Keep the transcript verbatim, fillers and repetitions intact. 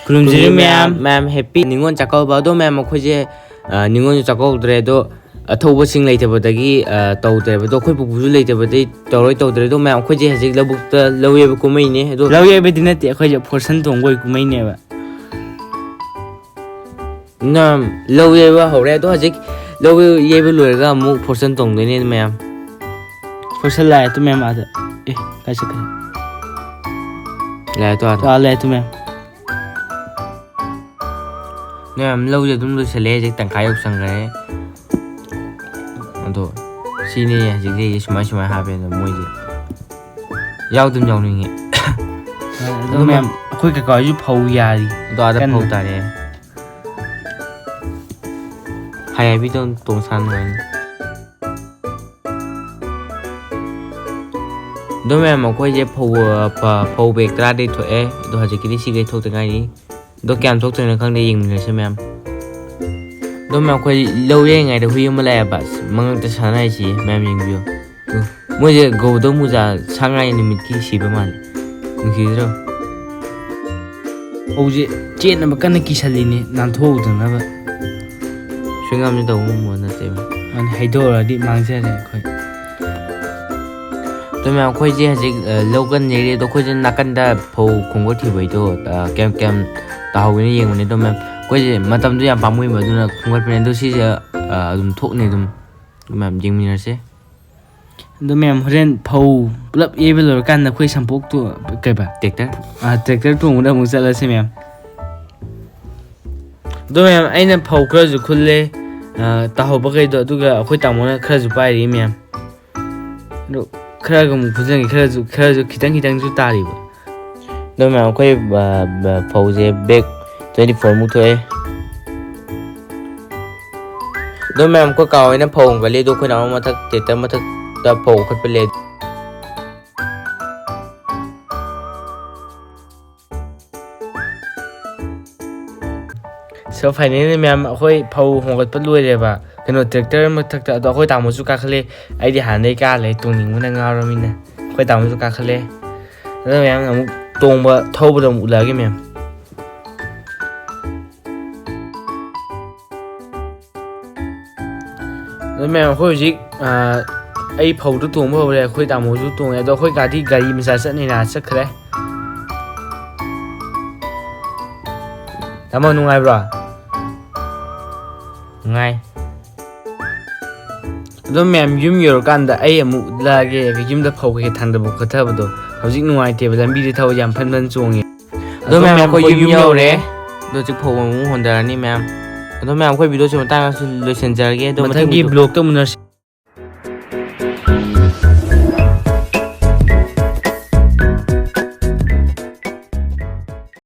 ꯈꯨꯔꯨꯝꯖꯔꯤ ꯃꯌꯥꯝ꯫ ꯃꯌꯥꯝ ꯍꯦꯄꯤ ꯅꯤꯉꯣꯜ ꯆꯥꯛꯀꯧꯕ꯫ ꯑꯗꯣ ꯃꯌꯥꯝ ꯑꯩꯈꯣꯏꯁꯦ, ꯑ, ꯅꯤꯉꯣꯜꯁꯨ ꯆꯥꯛꯀꯧꯗ꯭ꯔꯦ꯫ ꯑꯗꯣ ꯑꯊꯧꯕꯁꯤꯡ ꯂꯩꯇꯕꯗꯒꯤ, ꯑ, ꯇꯧꯗ꯭ꯔꯦꯕ꯫ ꯑꯗꯣ ꯑꯩꯈꯣꯏ ꯄꯨꯄꯨꯁꯨ ꯂꯩꯇꯕꯗꯒꯤ ꯇꯧꯔꯣꯏ ꯇꯧꯗ꯭ꯔꯦ꯫ ꯑꯗꯣ ꯃꯌꯥꯝ ꯑꯩꯈꯣꯏꯁꯦ ꯍꯧꯖꯤꯛ ꯂꯧꯕꯨꯛꯇ ꯂꯧ ꯌꯩꯕ ꯀꯨꯝꯍꯩꯅꯦ꯫ ꯑꯗꯣ ꯂꯧ ꯌꯩꯕꯗꯤ ꯅꯠꯇꯦ, ꯑꯩꯈꯣꯏꯁꯦ ꯐꯣꯔꯁꯟ ꯇꯣꯡꯕ ꯑꯣꯏ ꯀꯨꯝꯍꯩꯅꯦꯕ꯫ ꯅ ꯂꯧ ꯌꯩꯕ ꯍꯧꯔꯦ꯫ ꯑꯗꯣ ꯍꯧꯖꯤꯛ ꯂꯧ ꯌꯩꯕ ꯂꯣꯏꯔꯒ ꯑꯃꯨꯛ ꯐꯣꯔꯁꯟ ꯇꯣꯡꯗꯣꯏꯅꯦ ꯃꯌꯥꯝ꯫ ꯐꯣꯔꯁꯟ ꯂꯥꯛꯑꯦ ꯇꯨ ꯃꯌꯥꯝ ꯑꯥꯗ꯫ ꯑꯦ, ꯀꯥꯏ ꯆꯠꯈ꯭ꯔꯦ? ꯂꯥꯛꯑꯦ ꯇꯨ ꯑꯥꯗ꯫ ꯇꯨ ꯑꯥ ꯂꯥꯛꯑꯦ ꯇꯨ ꯃꯌꯥꯝ꯫ ꯃꯌꯥꯝ ꯂꯧꯁꯦ ꯑꯗꯨꯝ ꯂꯣꯏꯁꯜꯂꯦ꯫ ꯍꯧꯖꯤꯛ ꯇꯪꯈꯥꯏ ꯌꯧꯁꯟꯈ꯭ꯔꯦ꯫ ꯑꯗꯣ ꯁꯤꯅꯦ ꯍꯧꯖꯤꯛ ꯂꯩꯔꯤꯁꯦ꯫ ꯁꯨꯃꯥꯏ ꯁꯨꯃꯥꯏ ꯍꯥꯞꯄꯦ꯫ ꯑꯗꯣ ꯃꯣꯏꯁꯦ ꯌꯥꯎꯗꯨꯝ ꯌꯥꯎꯅꯤꯡꯉꯦ꯫ ꯑꯗꯣ ꯑꯗꯣ ꯃꯌꯥꯝ, ꯑꯩꯈꯣꯏ ꯀꯀꯥ ꯍꯣꯏꯁꯨ ꯐꯧ ꯌꯥꯔꯤ꯫ ꯑꯗꯣ ꯑꯥꯗ ꯀꯟꯅ꯫ ꯐꯧ ꯇꯥꯔꯦ꯫ ꯍꯥꯏ ꯍꯥꯏꯕꯤꯗꯣ ꯇꯣꯡꯁꯥꯟ ꯅꯨꯡꯉꯥꯏꯅꯤ꯫ ꯑꯗꯣ ꯃꯌꯥꯝ, ꯑꯩꯈꯣꯏꯁꯦ ꯐꯧ, ꯑ, ꯐ-, ꯐꯧ ꯕꯦꯒ ꯇꯔꯥꯗꯩ ꯊꯣꯛꯑꯦ꯫ ꯑꯗꯣ ꯍꯧꯖꯤꯛꯀꯤꯗꯤ ꯁꯤꯈꯩ ꯊꯣꯛꯇ ꯉꯥꯏꯔꯤ꯫ ꯑꯗꯣ ꯀꯌꯥꯝ ꯊꯣꯛꯇꯣꯏꯅꯣ ꯈꯪꯗꯦ, ꯌꯦꯡꯃꯤꯟꯅꯁꯦ ꯃꯌꯥꯝ꯫ ꯑꯗꯣ ꯃꯌꯥꯝ, ꯑꯩꯈꯣꯏ ꯂꯧ ꯌꯩꯔꯤꯉꯩꯗ ꯍꯨꯏ ꯑꯃ ꯂꯥꯛꯑꯦꯕ, ꯑꯁ, ꯃꯉꯛꯇ ꯁꯥꯟꯅꯔꯤꯁꯤ ꯃꯌꯥꯝ ꯌꯦꯡꯕꯤꯌꯨ꯫ ꯎ, ꯃꯣꯏꯁꯦ ꯒꯧꯗꯝ ꯃꯨꯖꯥ ꯁꯥ ꯉꯥꯏ ꯅꯨꯃꯤꯠꯀꯤ ꯁꯤꯕ ꯃꯥꯜꯂꯦ꯫ ꯅꯨꯡꯁꯤꯗ꯭ꯔꯣ? ꯐꯧꯁꯦ ꯆꯦꯠꯅꯕ ꯀꯟꯅ ꯀꯤꯁꯜꯂꯤꯅꯦ, ꯅꯥꯟꯊꯣꯛꯍꯧꯗꯅꯕ꯫ ꯁꯣꯏꯉꯥꯝꯁꯦ ꯇꯧꯕ ꯉꯝꯕ ꯅꯠꯇꯦꯕ꯫ ꯃꯥꯅꯦ, ꯍꯩꯗꯣꯛꯎꯔꯗꯤ ꯃꯥꯡꯖꯔꯦ ꯑꯩꯈꯣꯏ꯫ ꯑꯗꯣ ꯃꯌꯥꯝ, ꯑꯩꯈꯣꯏꯁꯦ ꯍꯧꯖꯤꯛ, ꯑ, ꯂꯧ ꯀꯟꯅ ꯌꯩꯔꯤ꯫ ꯑꯗꯣ ꯑꯩꯈꯣꯏꯁꯦ ꯅꯥꯀꯟꯗ ꯐꯧ ꯈꯣꯡꯒꯠꯈꯤꯕꯩꯗꯣ, ꯑ, ꯀꯌꯥꯝ ꯀꯌꯥꯝ ꯇꯥꯍꯧꯒꯦꯅ ꯌꯦꯡꯕꯅꯦ꯫ ꯑꯗꯣ ꯃꯌꯥꯝ, ꯑꯩꯈꯣꯏꯁꯦ ꯃꯇꯝꯗꯣ ꯌꯥꯝ ꯄꯥꯝꯃꯨꯏꯕ, ꯑꯗꯨꯅ ꯈꯣꯝꯒꯠꯄꯅꯦ꯫ ꯑꯗꯣ ꯁꯤꯁꯦ, ꯑ, ꯑꯗꯨꯝ ꯊꯣꯛꯅꯤ ꯑꯗꯨꯝ꯫ ꯑꯗꯣ ꯃꯌꯥꯝ, ꯌꯦꯡꯃꯤꯟꯅꯔꯁꯦ꯫ ꯑꯗꯣ ꯃꯌꯥꯝ, ꯍꯣꯔꯦꯟ ꯐꯧ ꯄꯨꯂꯞ ꯌꯩꯕ ꯂꯣꯏꯔꯀꯥꯟꯗ ꯑꯩꯈꯣꯏ ꯁꯝꯄꯣꯛꯇꯣ, ꯀꯩꯕ? ꯇ꯭ꯔꯦꯛꯇꯔ꯫ ꯑꯥ, ꯇ꯭ꯔꯦꯛꯇꯔ ꯇꯣꯡꯕꯗ ꯑꯃꯨꯛ ꯆꯠꯂꯁꯤ ꯃꯌꯥꯝ꯫ ꯑꯗꯣ ꯃꯌꯥꯝ, ꯑꯩꯅ ꯐꯧ ꯈꯔꯁꯨ ꯈꯨꯜꯂꯦ, ꯑ, ꯇꯥꯍꯧꯕꯈꯩꯗꯣ, ꯑꯗꯨꯒ ꯑꯩꯈꯣꯏ ꯇꯥꯃꯣꯅ ꯈꯔꯁꯨ ꯄꯥꯏꯔꯤ ꯃꯌꯥꯝ꯫ ꯑꯗꯣ ꯈꯔꯒ ꯑꯃꯨꯛ ꯈꯨꯟꯖꯟꯒꯦ, ꯈꯔꯁꯨ, ꯈꯔꯁꯨ ꯈꯤꯇꯪ ꯈꯤꯇꯪꯁꯨ ꯇꯥꯔꯤꯕ꯫ ꯑꯗꯣ ꯃꯌꯥꯝ, ꯑꯩꯈꯣꯏ, ꯑ, ꯑ, ꯐꯧꯁꯦ ꯕꯦꯒ twenty four ꯃꯨꯛ ꯊꯣꯛꯑꯦ꯫ ꯑꯗꯣ ꯃꯌꯥꯝ, ꯑꯩꯈꯣꯏ ꯀꯥ ꯍꯣꯏꯅ ꯐꯧ ꯍꯣꯡꯒꯠꯂꯤ, ꯑꯗꯣ ꯑꯩꯈꯣꯏꯅ ꯑꯃꯨꯛ ꯃꯊꯛ, ꯇ꯭ꯔꯦꯛꯇꯔ ꯃꯊꯛꯇ ꯐꯧ ꯀꯣꯠꯄ ꯂꯩ꯫ So, finally ꯃꯌꯥꯝ, ꯑꯩꯈꯣꯏ ꯐꯧ ꯍꯣꯡꯒꯠꯄ ꯂꯣꯏꯔꯦꯕ, ꯀꯩꯅꯣ, ꯇ꯭ꯔꯦꯛꯇꯔ ꯃꯊꯛꯇ꯫ ꯑꯗꯣ ꯑꯩꯈꯣꯏ ꯇꯥꯃꯣꯁꯨ ꯀꯥꯈꯠꯂꯦ꯫ ꯑꯩꯗꯤ ꯍꯥꯟꯅꯗꯒꯤ ꯀꯥ ꯂꯩ, ꯇꯣꯡꯅꯤꯡꯕꯅ ꯉꯥꯎꯔꯃꯤꯅ꯫ ꯑꯩꯈꯣꯏ ꯇꯥꯃꯣꯁꯨ ꯀꯥꯈꯠꯂꯦ꯫ ꯑꯗꯣ ꯃꯌꯥꯝ, ꯑꯃꯨꯛ ꯇꯣꯡꯕ ꯊꯧꯕꯗꯣ ꯑꯃꯨꯛ ꯎꯠꯂꯛꯑꯒꯦ ꯃꯌꯥꯝ꯫ ꯃꯌꯥꯝ, ꯑꯩꯈꯣꯏ ꯍꯧꯖꯤꯛ ꯑꯩ ꯐꯧꯗꯨ ꯇꯣꯡꯕ ꯍꯧꯔꯦ, ꯑꯩꯈꯣꯏ ꯇꯥꯃꯣꯁꯨ ꯇꯣꯡꯉꯦ꯫ ꯑꯗꯣ ꯑꯩꯈꯣꯏ ꯒꯥꯔꯤ ꯒꯥꯔꯤ ꯃꯆꯥ ꯆꯠꯅꯤꯅ ꯆꯠꯈ꯭ꯔꯦ꯫ ꯇꯥꯃꯣ, ꯅꯨꯡꯉꯥꯏꯕ꯭ꯔꯣ? ꯅꯨꯡꯉꯥꯏ꯫ ꯑꯗꯣ ꯃꯌꯥꯝ, ꯌꯨꯝ ꯌꯧꯔꯀꯥꯟꯗ ꯑꯩ ꯑꯃꯨꯛ ꯎꯠꯂꯛꯑꯒꯦ, ꯌꯨꯝꯗ ꯐꯧ ꯀꯩꯀꯩ ꯊꯥꯡꯗꯕ ꯈꯣꯠꯊꯕꯗꯣ꯫ ꯍꯧꯖꯤꯛ ꯅꯨꯡꯉꯥꯏꯇꯦꯕ, ꯂꯝꯕꯤꯗ ꯊꯕꯛ ꯌꯥꯝ ꯐꯟ ꯐꯟ ꯆꯣꯡꯉꯦ꯫ ꯑꯗꯣ ꯃꯌꯥꯝ, ꯑꯩꯈꯣꯏ ꯌꯨꯝ ꯌꯧꯔꯦ꯫ ꯑꯗꯣ ꯍꯧꯖꯤꯛ ꯐꯧ ꯑꯃꯨꯛ ꯍꯣꯟꯊꯔꯅꯤ ꯃꯌꯥꯝ꯫ ꯑꯗꯣ ꯃꯌꯥꯝ, ꯑꯩꯈꯣꯏ ꯚꯤꯗꯤꯑꯣꯁꯤ ꯃꯇꯥꯡ ꯑꯁꯤꯗ ꯂꯣꯏꯁꯤꯟꯖꯔꯒꯦ꯫ ꯑꯗꯣ ꯃꯊꯪꯒꯤ ꯃꯊꯪꯒꯤ ꯕ꯭ꯂꯣꯛꯇ ꯎꯅꯔꯁꯤ꯫